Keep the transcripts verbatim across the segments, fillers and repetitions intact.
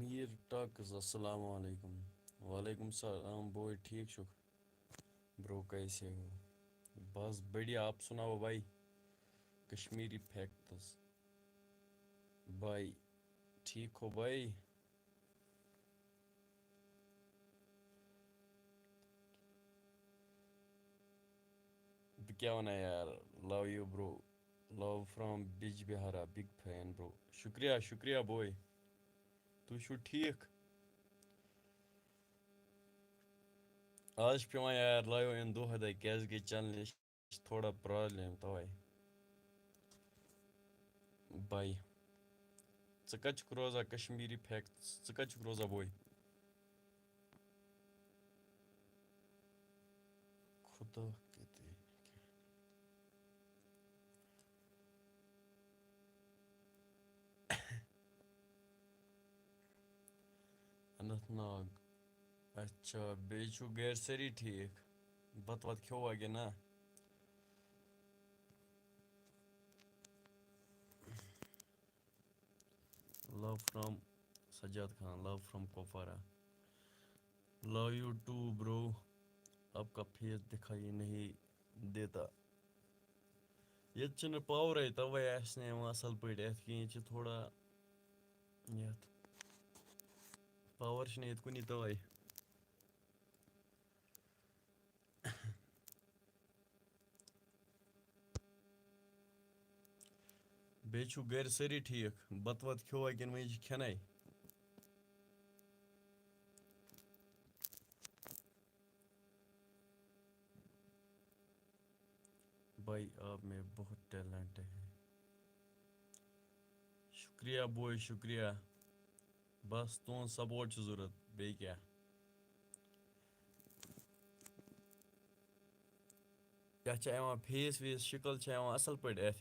میٖر ٹاکٕز، السلام علیکم۔ وعلیکم السلام بوے، ٹھیٖک چھُکھ؟ برو کیسے ہو؟ بس بڑھیا، آپ سناؤ بھائی؟ کشمیری فیکٹس بھائی، ٹھیٖک ہو بھائی؟ بہٕ کیٛاہ وَنہٕ یار، love you bro, love from Bijbehara, big fan bro. شُکریہ، شُکریہ بوے، تُہۍ چھِو ٹھیٖک؟ آز چھِ پٮ۪وان یار live یُن دۄہَے دۄہَے، کیٛازِکہِ channel چھِ تھوڑا problem تَوَے. بھائی، ژٕ کَتہِ چھُکھ روزان؟ کشمیری فیکٹس، ژٕ کَتہِ چھُکھ روزان بوے؟ خدا کٔرِتھ۔ اننت ناگ۔ اچھا، بیٚیہِ چھُو گرِ سٲری ٹھیٖک؟ بَتہٕ وَتہٕ کھیوٚوا کِنہٕ نہ؟ Love from Sajjad Khan, love from Kupwara. Love you too bro, آپ کا فیس دکھائی نہیں دیتا۔ ییٚتہِ چھُنہٕ پاورے، تَوَے آسہِ نہٕ یِوان اَصٕل پٲٹھۍ اَتھ کِہیٖنۍ، ییٚتہِ چھِ تھوڑا یَتھ پاور چھُنہٕ ییٚتہِ کُنی تَوَے۔ بیٚیہِ چھُو گَرِ سٲری ٹھیٖک؟ بَتہٕ وَتہٕ کھیوٚوا کِنہٕ وٕنہِ چھِ کھٮ۪نَے؟ بھائی، آپ میں بہت ٹیلنٹ ہے۔ شُکریہ بوے، شُکریہ۔ بَس تُہُنٛد support چھُ ضوٚرَتھ، بیٚیہِ کیٛاہ؟ یَتھ چھا یِوان فیس ویس، شِکَل چھا یِوان اَصٕل پٲٹھۍ اَتھِ؟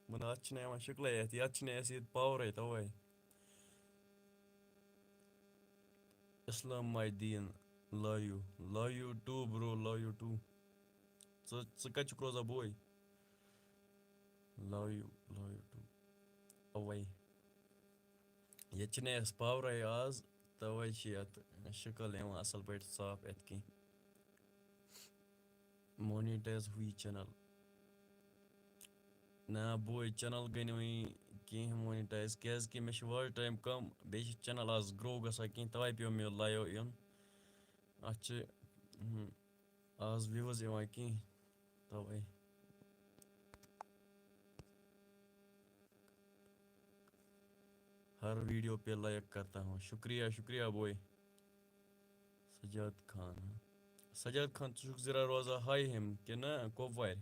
وَنان اَتھ چھِنہٕ یِوان شِکلَے اَتھِ، یَتھ چھِنہٕ اَسہِ ییٚتہِ پاورَے تَوَے۔ اسلام ماے دیٖن، love you, love you too bro, love you too. ژٕ، ژٕ کَتہِ چھُکھ روزان بوے؟ Love you, love you too. اَوَے۔ ییٚتہِ چھِنہٕ اَسہِ پاورَے آز، تَوَے چھِ یَتھ شِکَل یِوان اَصٕل پٲٹھۍ صاف اَتھِ کینٛہہ۔ Monetize ہوئی channel۔ نہ بوے، channel گٔے نہٕ وٕنہِ کینٛہہ monetize، کیٛازِکہِ مےٚ چھِ watch time کَم، بیٚیہِ چھِ channel آز grow گژھان کینٛہہ، تَوَے پیوٚو مےٚ live یُن۔ اَتھ چھِ، ہُم، آز views یِوان کینٛہہ، تَوَے۔ ہر ویڈیو پہ لائک کرتا ہوں۔ شکریہ، شکریہ بوے۔ سجاد خان۔ سجاد خان، ژٕ چھُکھ زِرا روزان ہاے ہیم کِنہٕ کۄپوارِ؟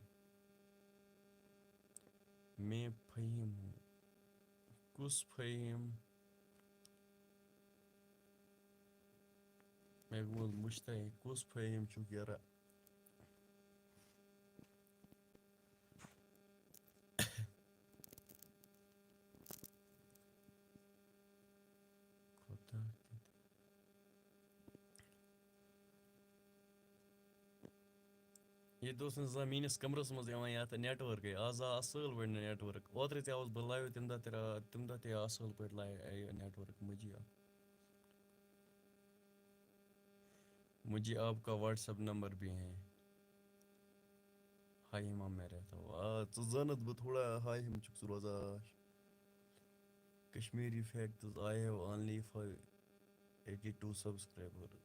میں فہیم ہوں۔ کُس فہیم؟ مےٚ گوٚو مُشتاق، کُس فہیم چھُکھ یارا؟ خۄدا کہِ ییٚتہِ اوس نہٕ زانٛہہ میٛٲنِس کَمرَس منٛز یِوان یَتھ networkٕے۔ آز آو اَصٕل پٲٹھۍ network۔ اوترٕ تہِ آوُس بہٕ live، تَمہِ دۄہ تہِ را-، تَمہِ دۄہ تہِ آو اَصٕل پٲٹھۍ li-، یہِ network مٔجی آو۔ مجھے آپ کا WhatsApp نمبر بھی ہے۔ ہاے ہِما میں رہتا ہوں۔ آ، ژٕ زانَتھ بہٕ تھوڑا ہاے ہِم چھُکھ ژٕ روزان۔ Kashmiri facts, I have only five eighty two subscribers.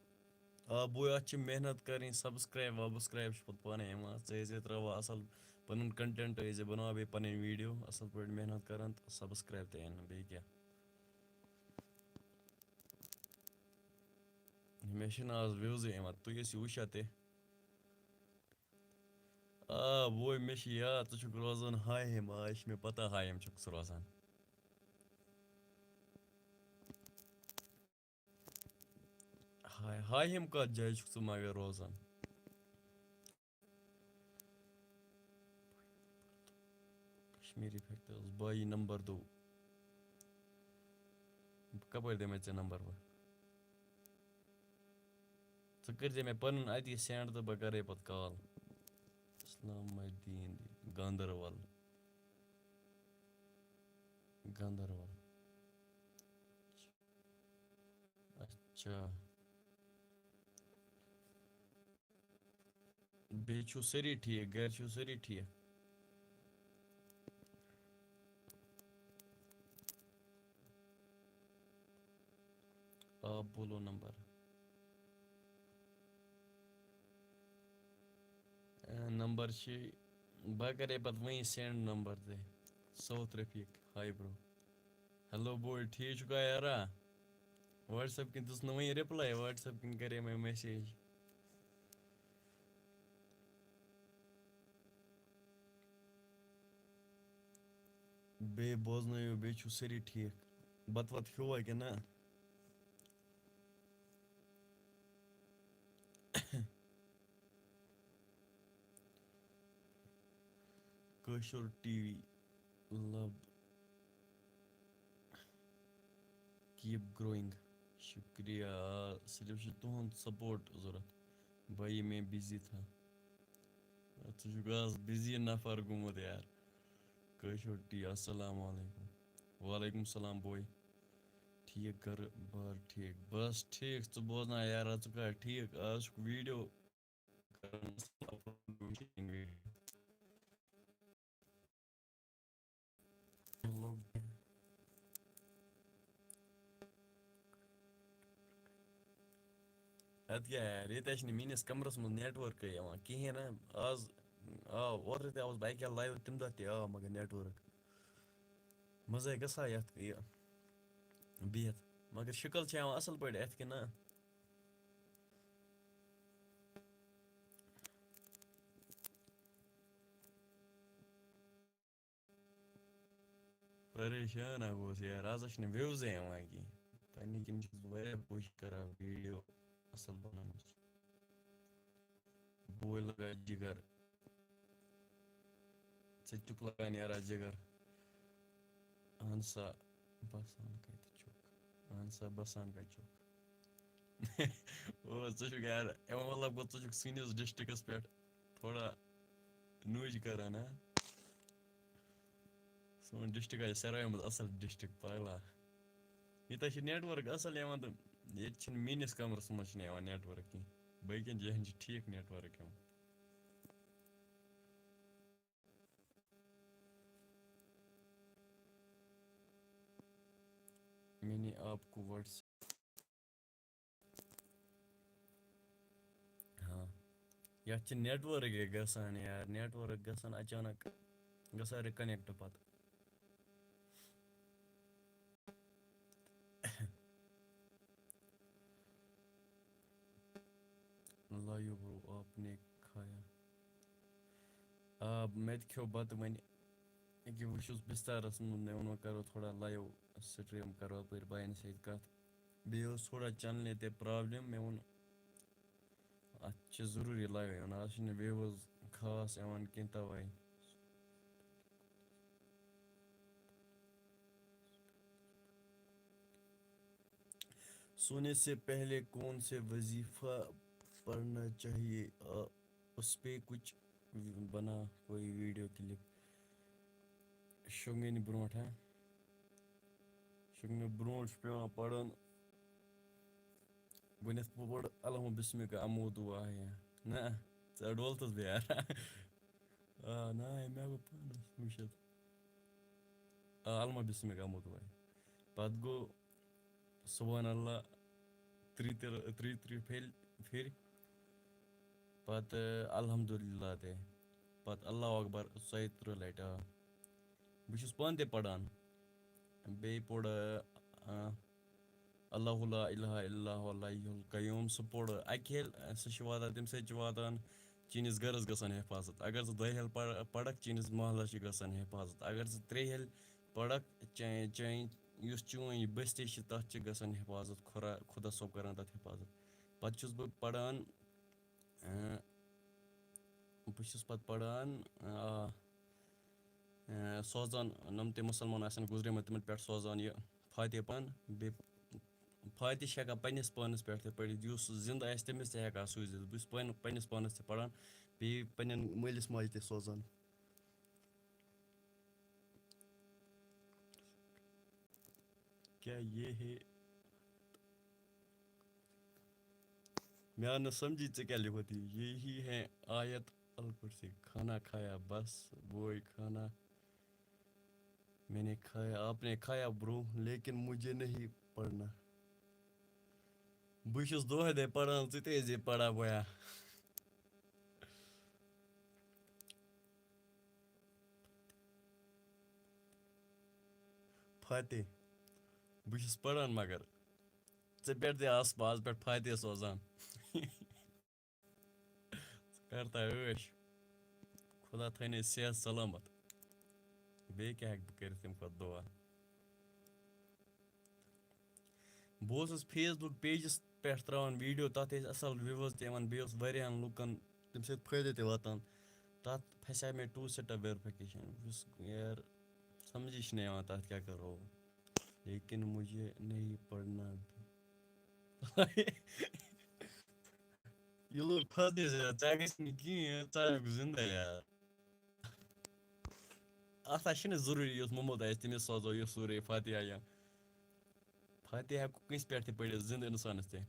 آ بوے، اَتھ چھِ محنت کَرٕنۍ، subscribe وَبسکرایب چھُ پَتہٕ پانَے یِوان۔ ژٕ ٲسۍ زِ ترٛاوان اَصٕل پَنُن content، ٲسۍ زِ بَناوان بیٚیہِ پَنٕنۍ video اَصٕل پٲٹھۍ محنت کَران تہٕ subscribe تہِ یِن، بیٚیہِ کیٛاہ۔ مےٚ چھِنہٕ آز views یِوان، تُہۍ ٲسِو وٕچھان تہِ۔ آ، بوے، مےٚ چھِ یاد، ژٕ چھُکھ روزان ہاے ہِم، آ، یہِ چھِ مےٚ پَتہ ہاے ہِم چھُکھ ژٕ روزان۔ ہاے، ہاے ہِم کَتھ جایہِ چھُکھ ژٕ مگر روزان؟ کشمیری فیکٹس بایی نمبر دو۔ بہٕ کَپٲرۍ دِمَے ژےٚ نمبر وۄنۍ؟ ژٕ کٔرۍ زِ مےٚ پَنُن اَتی send تہٕ بہٕ کَرَے پَتہٕ call۔ اسلام الدین گاندربل۔ گاندربل۔ اچھا۔ بیٚیہِ چھِو سٲری ٹھیٖک؟ گَرِ چھِو سٲری ٹھیٖک؟ آپ بولو نمبر۔ اے، نمبر چھِ، بہٕ کَرے پَتہٕ وۄنۍ send نمبر تہِ۔ سعود رفیق، hi bro۔ Hello boy، ٹھیٖک چھُکھا یارا؟ WhatsApp کِنۍ دِژ نہٕ وۄنۍ reply، WhatsApp کِنۍ کَرے مےٚ message۔ بیٚیہِ بوزنٲیِو، بیٚیہِ چھِو سٲری ٹھیٖک؟ بَتہٕ وَتہٕ کھیوٚوا کِنہٕ نہ؟ کٲشُر ٹی وی لَب، keep growing۔ شُکریہ۔ آ، صرف چھُ تُہُنٛد support ضوٚرَتھ۔ بھائی، میں busy تھا۔ ژٕ چھُکھ آز busy نفر گوٚمُت یار۔ کٲشُر ٹی، السلام علیکم۔ وعلیکم السلام بوے۔ ٹھیٖک گَرٕ بار ٹھیٖک؟ بس ٹھیٖک، ژٕ بوزناو یارا، ژٕ کَر ٹھیٖک؟ آز چھُکھ video کران اصل upload وٕچھِنۍ video۔ اَدٕ کیٛاہ یار، ییٚتہِ حظ چھِنہٕ میٛٲنِس کَمرَس منٛز networkٕے یِوان کِہیٖنۍ نہ۔ آز آو، اوترٕ تہِ آوُس بہٕ اَکہِ لَٹہِ live، تَمہِ دۄہ تہِ آو مگر network۔ مَزَے گژھان یَتھ یہِ بِہِتھ۔ مگر شِکَل چھِ یِوان اَصٕل پٲٹھۍ اَتھِ کِنہٕ نہ؟ پریشان ہا گوس یار، آز چھِنہٕ views یِوان کینٛہہ۔ پننہِ کِنۍ چھُس بہٕ واریاہ کوٗشِش کران video اصل بناونٕچ۔ بوے لگا جگر، ژٕ تہِ چھُکھ لگان یارا جگر۔ اہن سا، بسان کتہِ چھُکھ؟ اہن سا، بسان کتہِ چھُکھ؟ او، ژٕ چھُکھ یار، اَمیُک مطلب گوٚو، ژٕ چھُکھ سٲنِس districtس پٮ۪ٹھ تھوڑا نوٗج کران، ہا؟ سون district آسہِ ساروٕے منٛز اصل district، پگلا۔ ییٚتہِ چھِ network اصل یِوان تہٕ ییٚتہِ چھِنہٕ، میٛٲنِس کمرس منٛز چھِنہٕ یِوان network کینٛہہ، باقین جاین چھِ ٹھیٖک network یِوان۔ میں نے آپ کو WhatsApp۔ ہاں، یَتھ چھِ network یہِ گژھان یار، network گژھان اچانک، گژھان reconnect پتہٕ۔ لایو برو، آپ نے کھایا؟ آ، مےٚ تہِ کھیوٚو بَتہٕ وۄنۍ۔ ییٚکیٛاہ بہٕ چھُس بِستَرَس منٛز، مےٚ ووٚن وۄنۍ کَرو تھوڑا live stream، کَرو اَپٲرۍ بایَن سۭتۍ کَتھ۔ بیٚیہِ اوس تھوڑا channelہِ تہِ problem، مےٚ ووٚن اَتھ چھِ ضروٗری live یُن، آز چھِنہٕ views خاص یِوان کینٛہہ تَوَے۔ سونے سے پہلے کون سے وظیفہ پڑھنا چاہیے؟ آ، اس پہ کچھ بنا کوئی video clip۔ شۄنٛگنہٕ برونٛٹھ، ہا؟ شۄنٛگنہٕ برونٛٹھ چھُ پٮ۪وان پَرُن۔ گۄڈٕنٮ۪تھ پوٚر الحم بسمِک اموت واحیا۔ نہ، ژٕ ڈولتس بہٕ یار۔ آ، نہ، مےٚ گوٚو پانَس وٕچھِتھ۔ آ، الحم بسمِک اموت واحیا۔ پتہٕ گوٚو سبحان اللہ ترٛیہِ ترٛہ، ترٛیہِ ترٛہ پھِرِ، پھِرِ۔ پتہٕ الحمدللہ تہِ۔ پتہٕ اللہ اکبر ژۄیہِ ترٕٛہ لٹہِ۔ آ۔ بہٕ چھُس پانہٕ تہِ پران۔ بیٚیہِ پوٚر، آ، اللہ لا الہ الا اللہ الحی القیوم۔ سُہ پوٚر اَکہِ ہِلہِ، سُہ چھُ واتان، تَمہِ سۭتۍ چھُ واتان چٲنِس گرس گژھان حفاظت۔ اگر ژٕ دۄیہِ ہِلہِ پَر-، پَرَکھ، چٲنِس محلَس چھِ گژھان حفاظت۔ اگر ژٕ ترٛیٚیہِ ہِلہِ پَرَکھ، چٲنۍ، چٲنۍ یُس چٲنۍ یہِ بستی چھِ، تَتھ چھِ گژھان حفاظت۔ خۄدا، خۄدا صٲب کَران تَتھ حفاظت۔ پَتہٕ چھُس بہٕ پَران، آ، بہٕ چھُس پَتہٕ پَران، آ، آ، سوزان، یِم تہِ مُسلمان آسَن گُزریمٕتۍ، تِمَن پٮ۪ٹھ سوزان یہِ فاتحہ پَران۔ بیٚیہِ فاتحہ چھِ ہٮ۪کان پنٛنِس پانَس پٮ۪ٹھ تہِ پٔرِتھ، یُس زِندٕ آسہِ، تٔمِس تہِ ہٮ۪کان سوٗزِتھ۔ بہٕ چھُس پَنُن، پنٛنِس پانَس تہِ پَران، بیٚیہِ پنٛنٮ۪ن مٲلِس ماجہِ تہِ سوزان۔ کیا یہ ہے؟ مےٚ آو نہٕ سمجھی ژےٚ کیٛاہ لیوٚکھُتھ یہِ۔ یہی ہے آیت الکرسی، کھانا کھایا بس، وہی کھانا میں نے کھایا، آپ نے کھایا برو، لیکن مجھے نہیں پڑھنا۔ بہٕ چھُس دۄہے دۄہے پران، ژٕ تہِ ٲسۍ زِ پران بیا۔ فاتح، بہٕ چھُس پران، مگر ژٕ پٮ۪ٹھ تہِ آس پاس پٮ۪ٹھ فاتح سوزان۔ ژٕ کر تا عٲش۔ خدا تھٲینَے صحت سلامت۔ بیٚیہِ کیٛاہ ہٮ۪کہٕ بہٕ کٔرِتھ تَمہِ کھۄتہٕ دُعا؟ بہٕ اوسُس Facebook pageس پٮ۪ٹھ ترٛاوان video، تَتھ ٲسۍ اَصٕل views تہِ یِوان، بیٚیہِ اوس واریاہَن لُکَن تَمہِ سۭتۍ فٲیدٕ تہِ واتان۔ تَتھ پھسیٛاے مےٚ two step verification۔ بہٕ چھُس یار، سمجھی چھِنہٕ یِوان تَتھ کیٛاہ کَرو۔ لیکن مجھے نہیں پڑھنا۔ یہِ لوٚگ فاتحس یار، ژےٚ گژھِ نہٕ کِہیٖنۍ، ژٕ آسکھ زِندَے یار۔ اَتھ ہا چھِنہٕ ضروٗری یُس محمد آسہِ، تٔمِس سوزو یہِ سورہ فاتحہ یا فاتحہ ہٮ۪کو کٲنٛسہِ پٮ۪ٹھ تہِ پٔرِتھ، زِندٕ اِنسانَس تہِ۔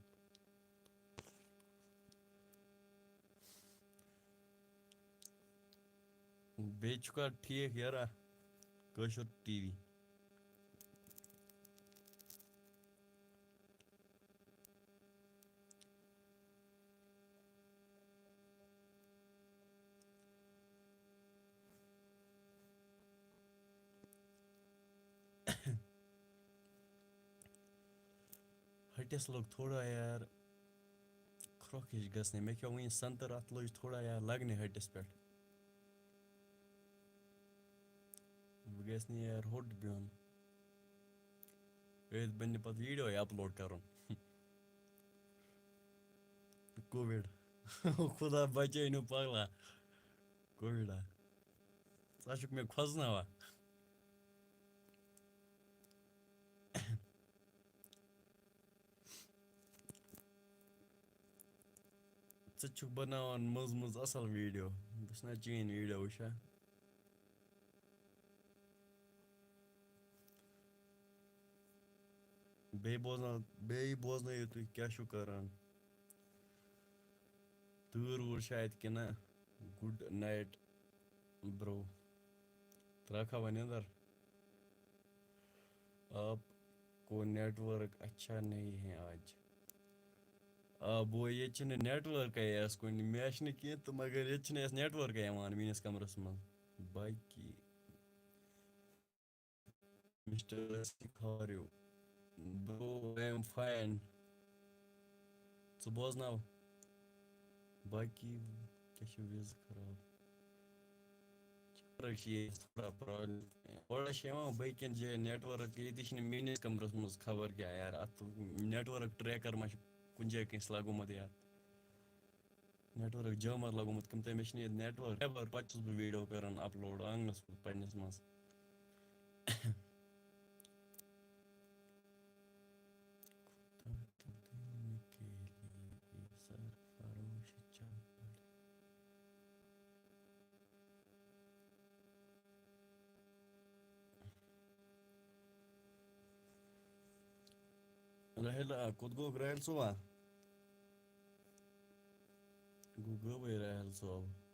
بیٚیہِ چھُکھا ٹھیٖک یارا؟ کٲشُر ٹی وی۔ ہٹِس لوٚگ تھوڑا یار کھرٛۄکھ ہِش گژھنہِ۔ مےٚ کھیوٚو وٕنہِ سنٛگتر، اَتھ لٔج تھوڑا یار لگنہِ ہٹِس پٮ۪ٹھ۔ بہٕ گژھِ نہٕ یار ہوٚٹ بِہُن۔ أتھۍ بَنہِ پَتہٕ video یہِ upload کَرُن۔ Covid۔ خدا بچٲے نہٕ پگلا۔ Covid ہا۔ ژٕ چھُکھ مےٚ کھۄژناوان۔ ژٕ چھُکھ بناوان منٛزٕ منٛزٕ اصل video۔ بہٕ چھُس نہ چٲنۍ video وٕچھان۔ بیٚیہِ بوزناو، بیٚیہِ بوزنٲیِو تُہۍ کیٛاہ چھُو کران۔ تۭر وۭر چھا اَتہِ کِنہٕ نہ؟ Good night bro۔ ترٛاوکھا وۄنۍ أنٛدر؟ آپ کو نیٹ ورک اچھا نہیں ہے آج۔ آ بوے، ییٚتہِ چھِنہٕ networkے اَسہِ کُنہِ۔ مےٚ چھِنہٕ کینٛہہ تہٕ مگر ییٚتہِ چھِنہٕ اَسہِ networkے یِوان میٛٲنِس کمرس منٛز۔ باقی Mister Rasik, how are you? Bro, I am fine. ژٕ بوزناو۔ باقی کیٛاہ چھِ وِز خراب؟ Network چھِ ییٚتہِ تھوڑا problem۔ اورٕ چھِ یِوان باقیَن جایَن network، ییٚتہِ چھِنہٕ میٛٲنِس کمرَس منٛز خبر کیٛاہ یار۔ اَتھ network tracker ما چھُ کُنہِ جایہِ کٲنٛسہِ لگومُت یار۔ Network jammer لگومُت کم تام، مےٚ چھِنہٕ ییٚتہِ network خبر، پَتہٕ چھُس بہٕ video کران upload آنٛگنَس منٛز پنٛنِس منٛز۔ خدا تو دینے کے لیے یہ سرفروش چل پڑے۔ راحل، آ، کوٚت گوٚو راحل صٲبا؟ گوٚو غٲبٕے راحل صٲب۔